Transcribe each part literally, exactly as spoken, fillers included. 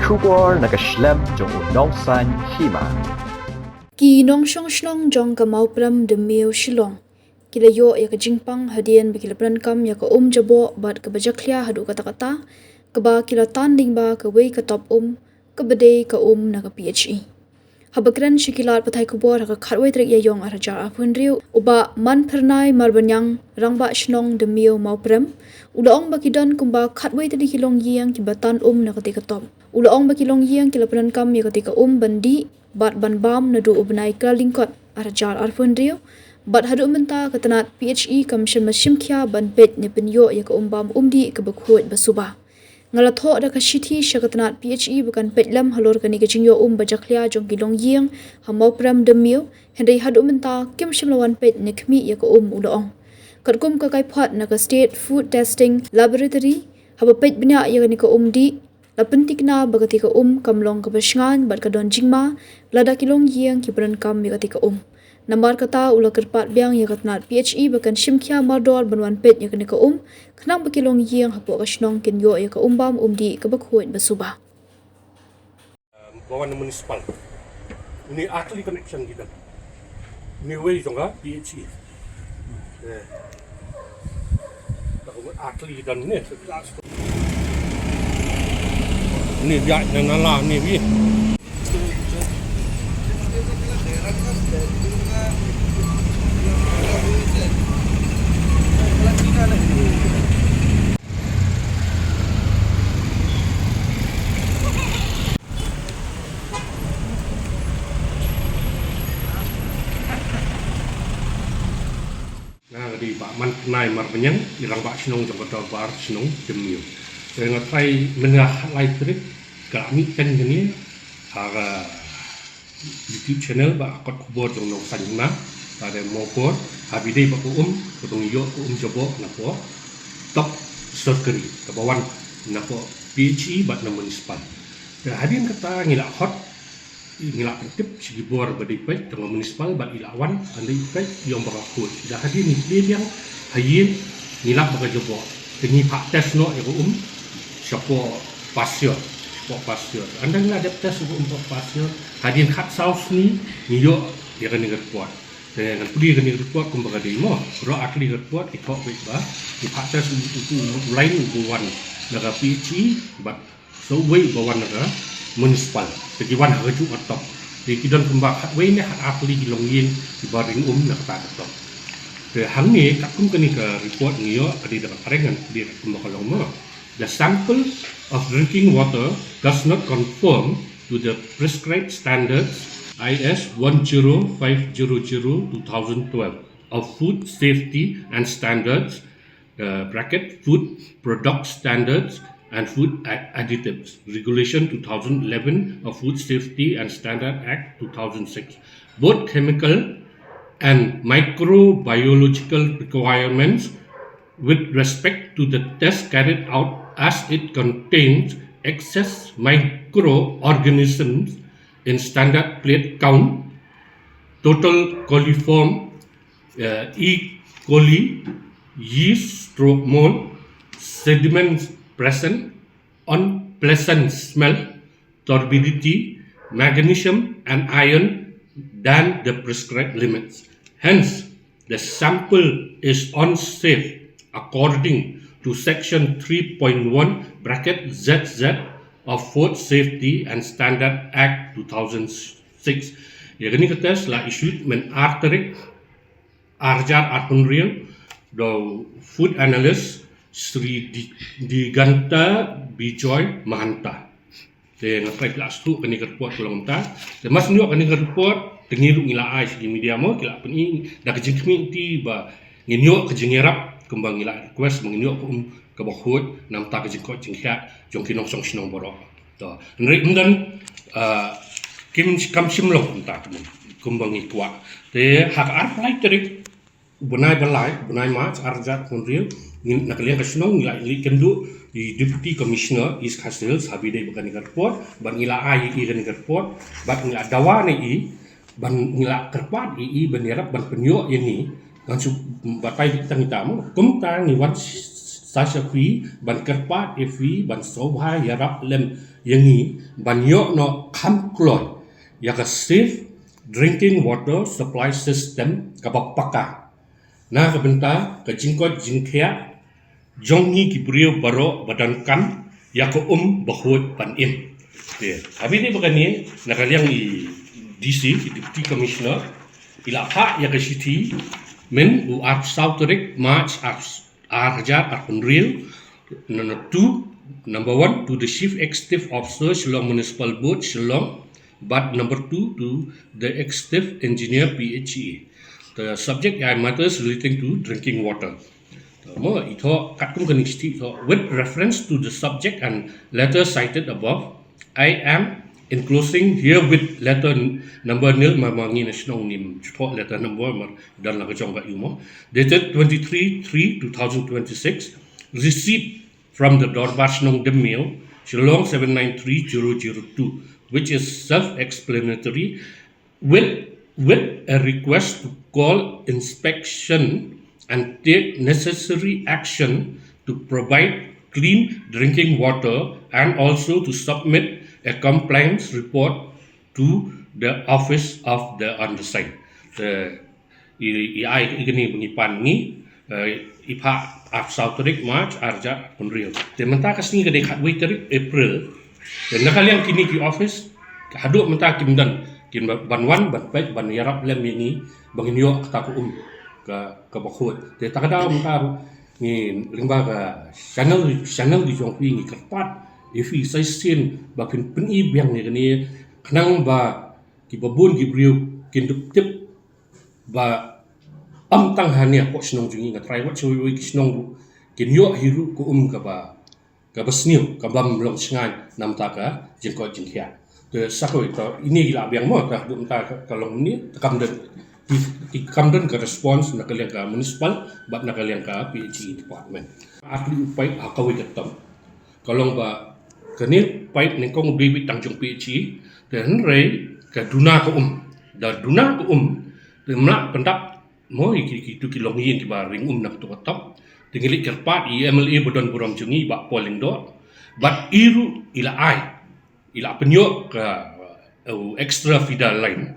Khubor na ka shlem jong u nongsan hima. Ki nongshong shnong jong ka Mawprem Dymmiaw Shillong ki la ïoh ïa ka jingpang hadien ba ki la pyndonkam ïa ka um jaboh bad kaba jakhlia haduh katta katta, kaba ki la tan lyngba kawei ka top um, kaba dei ka um na ka P H E. Haba kren sha ki lad pathai khubor ha ka khatwei tarik Ïaïong arhajar arphew hynriew, u Bah Manphyrnai Marbaniang, Rangbah Shnong Dymmiaw Mawprem, u la ong ba ki don kumba khatwei tylli ki longïing kiba tan um na katei ka top. U la ong ba ki longïing ki la pyndonkam ïa katei ka um ban dih bad ban bam naduh u bnai Kyllalyngkot arhajar arphew hynriew, bad haduh mynta ka tnat P H E kam shym la shim khia ban peit ne pynïoh ïa ka um bam um dih kaba khuid ba suba. Nga la thoh da ka shithi sha ka tnat P H E ba kan peit lem halor kane ka jingïoh um ba jakhlia jong ki longïing ha Mawprem Dymmiaw, hynrei haduh mynta kim shym la wan peit ne khmih ïa ka um, u la ong. Katkum ka kaiphod na ka State Food Testing Laboratory, haba peit bniah ïa kane ka um dih, la pynthikna ba katei ka um kam long kaba shngaiñ bad ka don jingma lada ki longïing ki pyndonkam ïa katei ka um. Namar kata u la kyrpad biang ïa ka tnat P H E ba kan shim khia mardor ban wan peit ïa kane ka um, khnang ba ki longïing hapoh ka shnong kin ïoh ïa ka um bam um dih kaba khuid ba suba. Ba wan na municipal. Une ar tylli connection ki don. Une wei jong ka P H E. Eh. Ba wan ar tylli ki don ne. Une ïa na nala une wei. Nga ka dei Bah Manphyrnai Marbaniang, i Rangbah Shnong jong ka Dorbar Shnong Dymmiaw. Te nga trai mynne ha lai tarik ka la mih teng kane ha ka YouTube channel ba kot khubor jong nongsan hima, ba dei mo por, ha ba dei ba ka um, ka dang ïoh ka um jaboh napoh top sorkari, kaba wan napoh P H E bad na municipal. Te hadien kata ngi la hot, ngi la pyntip sha ki bor ba dei peit, tang municipal bad i la wan, ynda i peit ïong ba ka khuid. Da hadien ngi plie biang ha ïing, ngi lap ba ka jaboh. Te ngi phah test noh ïa ka um shapoh Pasteur, shapoh Pasteur. Ynda ngi la dep test ïa ka um shapoh Pasteur, hadien khatsaw sngi ngi ïoh ïa kane ka report. Te ngan pule kane ka report kumba ka dei mo. Baroh ar tylli ka report ki thoh beit ba ngi phah test u, u, u, u lain uba wan na ka P H E bad sa uwei uba wan na ka municipal. Te ki wan ha kajuh ka top. Te ki don kumba khatwei ne khatar tylli ki longïing kiba ring um na kata ka top. Te hangne katkum kane ka report ngi ïoh ka dei da ka phareng, ngan pule katkum ba ka long mo. The sample of drinking water does not conform to the prescribed standards I S one zero five zero zero two thousand twelve of food safety and standards, uh, bracket, food product standards and food ad-, additives regulation two thousand eleven of Food Safety and Standard Act two thousand six. Both chemical and microbiological requirements with respect to the test carried out, as it contains excess microorganisms in standard plate count, total coliform, uh, E. coli, yeast stroke mold, sediments present, unpleasant smell, turbidity, magnesium and iron than the prescribed limits. Hence, the sample is unsafe according to section three point one bracket Z Z of Food Safety and Standard Act two thousand six. Ïa kane ka test la issue mynta ar tarik, ar hajar arphew hynriew, da u food analyst Sri Di-, Diganta Bijoy Mahanta. Te nga trai phi la sngewthuh kane ka report ka long mynta. Te mas ngi ïoh kane ka report, te ngi ruh ngi la ai sha ki media mo, ki la pyni da ka jingkhmih lynti ba ngin ïoh ka jingïarap, kumba ngi la request ba ngin ïoh ka um kaba khuid na bynta ka jingkoit jingkhiah jong ki nongshong shnong baroh. To, hynrei ym don, ah, kim, kam shym long kumta kumba ngi kwah. Te ha ka arphew lai tarik u bnai ba lai, u bnai March, ar hajar arphew hynriew, ngi na ka liang ka shnong ngi la ïaleh kynduh ïa i Deputy Commissioner East Khasi Hills ha ba dei ba kane ka report, bad ngi la ai ïa i kane ka report, bad ngi la dawa na i, bad ngi la kyrpad ïa i ban ïarap ban pynïoh ïa ngi, ngan shu batai tang ita mo. Kumta ngi wan sh-, Sasha phi ban kyrpad ïa phi ban sngewbha ïarap lem ïa ngi ban ïoh noh kham kloi ïa ka safe drinking water supply system kaba paka na ka bynta ka jingkoit jingkhiah jong ngi ki briew baroh ba donkam ïa ka um ba khuid ban im. Te ha bynta ba kane, na ka liang i D C, i Deputy Commissioner, i la phah ïa ka shithi mynta u arphew saw tarik March ar ar hajar arphew hynriew. Number two, number one, to the Chief Executive Officer, Shillong Municipal Board, Shillong, but number two, to the Executive Engineer, P H E. The subject are matters relating to drinking water. Mo, ito katkum kani shithi ito, with reference to the subject and letter cited above, I am enclosing herewith letter n- number nil, ma ma ngi na shnong ngim shuh letter number, mar don la ka jong ka ïa u mo. Dated twenty-three three two thousand twenty-six, receipt from the Dorbar Shnong Demeo, Shillong seven nine three zero zero two, which is self-explanatory, with with a request to call inspection and take necessary action to provide clean drinking water and also to submit a compliance report to the office of the undersigned. The i, i ai i kini bengi pan ni, eh, i phah arphew saw tarik March ar hajar arphew hynriew. Te mynta ka sngi ka dei khatwei tarik April. Te na ka liang kini ki office haduh mynta kim don, kim ban wan ban peit ban ïarap lem ïa ngi ba ngin ïoh kata ka um ka, kaba khuid. Te ta ka daw mynta ruh ngi lyngba ka channel, channel ki jong phi ngi kyrpad ïa phi sa shisien ba phin pyni biang ïa kane, khnang ba kiba bun ki briew kin dup tip ba ym tang hangne hapoh shnong jong ngi, nga trai wat sha wei wei ki shnong ruh kin ïoh hi ruh ka um kaba, kaba sniew, kaba ym long shngaiñ na bynta ka jingkoit jingkhiah. Te sa kawei, te ine i la biang mo, te haduh mynta ka, ka long ne, te kam don, ki, ki kam don ka response na ka liang ka municipal bad na ka liang ka P H E department. Ar tylli u paip ha kawei ka term. Ka long ba kane paip nyngkong u dei beit tang jong P H E, te hynrei ka duna ka um. Da duna ka um, te mla pyndap mo ïa ki, ki, tu ki longïing kiba ring um na ka tu ka top. Te ngi leit kyrpad ïa i M L A ba don burom jong ngi, i Bah Paul Lyngdoh. Bad i ruh i la ai, i la pynïoh ka, uh, extra feeder line.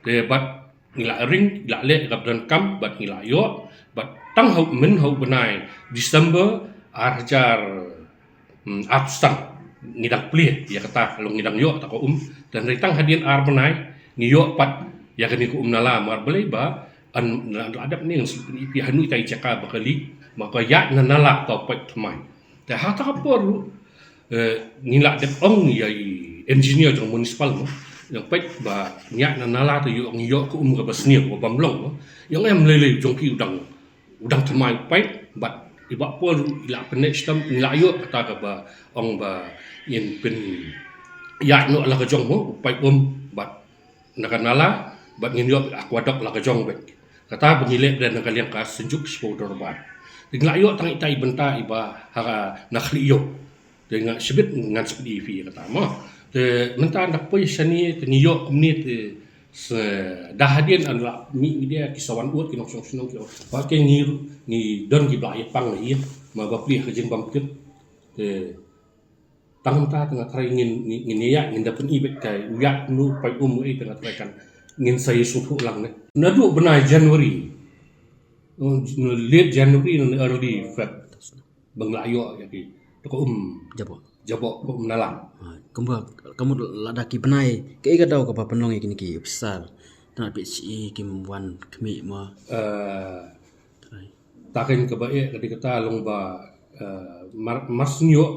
Te bad ngi la ring, ngi la leh kaba donkam bad ngi la ïoh. Bad tang ha u, myn ha u bnai December ar hajar, hmm, arphew san ngi dang plie ïa kata, long ngi dang ïoh ta ka um. Te hynrei tang hadien ar bnai ngi ïoh pat ïa kane ka um nala, mar balei ba yn la, la dep ne ngan shu pyni ïa phi hanu ita i jaka ba ka leak, ma ka ïaid na nala ka paip thymmai. Te ha ta ka por ruh, eh, ngi la dep ong ïa i engineer jong municipal mo, ïa peit ba ngi ïaid na nala te ïoh, ngi ïoh ka um kaba sniew, kaba ym long mo. Ïa ong em lei lei jong phi u dang, u dang thymmai u paip, bad i Bah Paul ruh i la pynneh shitom, ngi la ïoh kata kaba ong ba ngin pynïaid noh la ka jong mo u paip um bad na ka nala, bad ngin ïoh aqueduct la ka jong beit. Kata ba ngi leh beit na ka liang ka Synjuk Shiphew Dorbar. Te ngi la ïoh tang ita i bynta iba ha ka na Khlieh Ïew. Te nga shibit ngan shibit ïa phi kata mo. Te mynta nda poi shane te ngi ïoh kumne te se da hadien yn la mih media ki sa wan ud ki nongshong shnong ki ong ba ke ngi, ngi don kiba ïa pang ïa ma ba plie ha ka jingbam kit. Te tang mynta te nga trai ngin, ngin, ngin ïa, ngin da pyni beit kai u ïa nu paip um u ei te nga trai kan ngin sa ïa sngewthuh lang ne. Naduh bnai January, late January ne early Feb, ba ngi la ïoh ïa ki, te ka um jaboh, jaboh ka um nala. Ha, kumba, kumba lada ki bnai, kaei ka daw kaba pynlong ïa kine ki officer, te na P H E kim wan khmih mo. Eh, ta kein kaba eh ka dei kata long ba, eh, mar, mar shu ïoh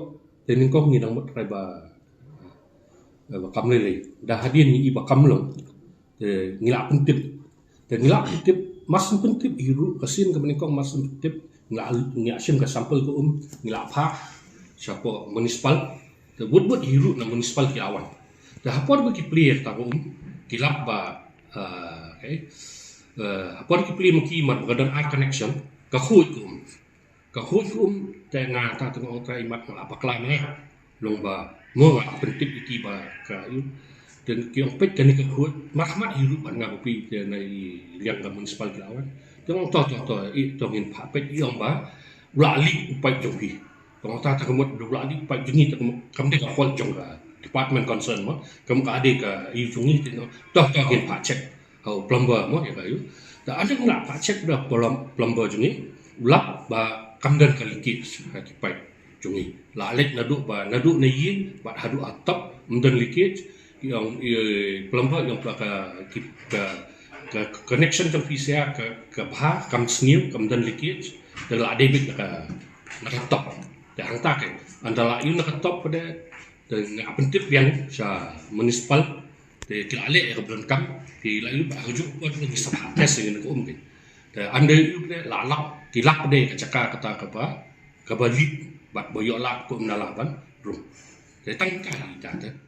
te nyngkong ngi dang mut trai ba, eh, ba kam lei lei. Da hadien ngi i ba kam long te ngi la pyntip. Te ngi la pyntip, mar shu pyntip hi ruh ka sien kaba nyngkong mar shu pyntip, ngi la, ngi la shim ka sample ka um, ngi la phah shapoh municipal. Te wut wut hi ruh na municipal ki la wan. Te ha por ba ki plie ta ka um, ki lap ba, eh, okay. Eh, ha por ki plie ma ki mar ba ka don ar connection, ka khuid ka um. Ka khuid ka um, te nga ta te nga ong trai mat nga la bakla ma nga. Long ba mo nga pyntip ïa ki ba ka ïu. Te ki ong peit kane ka khuid, mat mat hi ruh bad nga ba plie te na i liang ka municipal ki la wan. Te nga ong to to to, i to ngin phah peit, i ong ba u la leak u pipe jong phi. Tang ta ta ka mut u la leak u pipe jong ngi, ta ka mut kam dei ka fault jong ka department concern mo, ka mut ka dei ka ïa jong ngi te no. Toh toh ngin phah check ha u plumber mo ïa ka ïa. Te haba la phah check da plum-, plumber jong ngi, u lap ba kam don ka leakage ha ki pipe jong ngi. La leit naduh ba, naduh na ïing bad haduh ha top ym don leakage. Ïa u plumber ïa u ka, ki, ka, ka connection jong phi sha ka, ka bha kam sniew, kam don leakage. Te la dei beit na ka, na ka top. Te hangta ka, ynda la ïoh na ka top pat de, te nga pyntip biang sha municipal. Te ki la leh ïa ka bynta kam, ki la ïoh ba ha ka juh pat ngi sa phah test ïa ka um ka. Te ynda ïoh pat de la lap, ki lap pat de ka jaka kata kaba, kaba leak bad ba ïoh lap kum na la ban rung. Te tang ka ïa kata.